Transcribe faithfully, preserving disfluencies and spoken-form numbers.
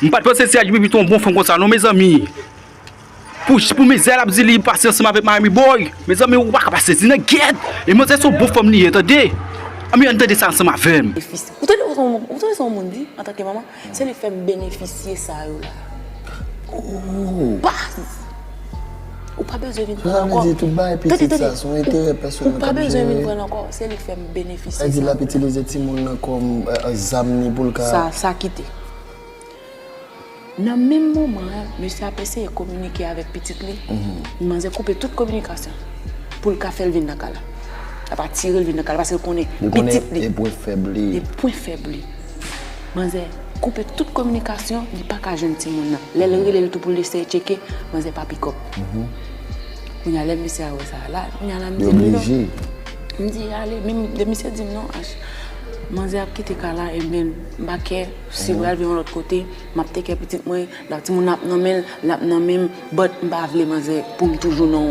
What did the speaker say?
M pa t panse si H B B te yon bon fanm konsa non, mezanmi. Pou, pou mizè l ap di li pase ansanm avèk Miami Boy. Mezanmi, ou pa ka pa sezi nan gyèt. E manzè se yon bon fanm li ye, tande. Anben, ann tande sa ansanm avè m. Ou tande sa yon moun di, antanke manman? Se li k fè m benefisye sa yo la. Baz! Ou pa bezwen vin pran l ankò. Sa vle di tout bagay pitit sa, se yon enterè pèsonèl k ap jere. Ou pa bezwen vin pran l ankò. Se li k fè m benefisye sa yo la. Sa vle di l ap itilize timoun nan kòm zam li pou l ka. Sa, sa kite. Nan menm moman an, mesye ap eseye kominike avèk pitit li. Manzè koupe tout kominikasyon pou l ka fè l vin nan kay la. L ap atire l vin nan kay la paske l konnen pitit li. Li konnen e pwen fèb li. E pwen fèb li. Manzè koupe tout kominikasyon, li pa ka jwenn timoun nan. Lè l rele l tou pou l eseye tcheke, manzè pa pikòp. Kounye a lè mesye a wè sa la, kounye a la m di li non. M di ale, men lè misye di m non, ach, manzè ap kite kay la, ebyen m pa kè si pral viv yon lòt kote, m ap teke pitit mwen, la timoun ap nan men l, l ap nan men m, but m pa vle manzè pou m toujou nan yon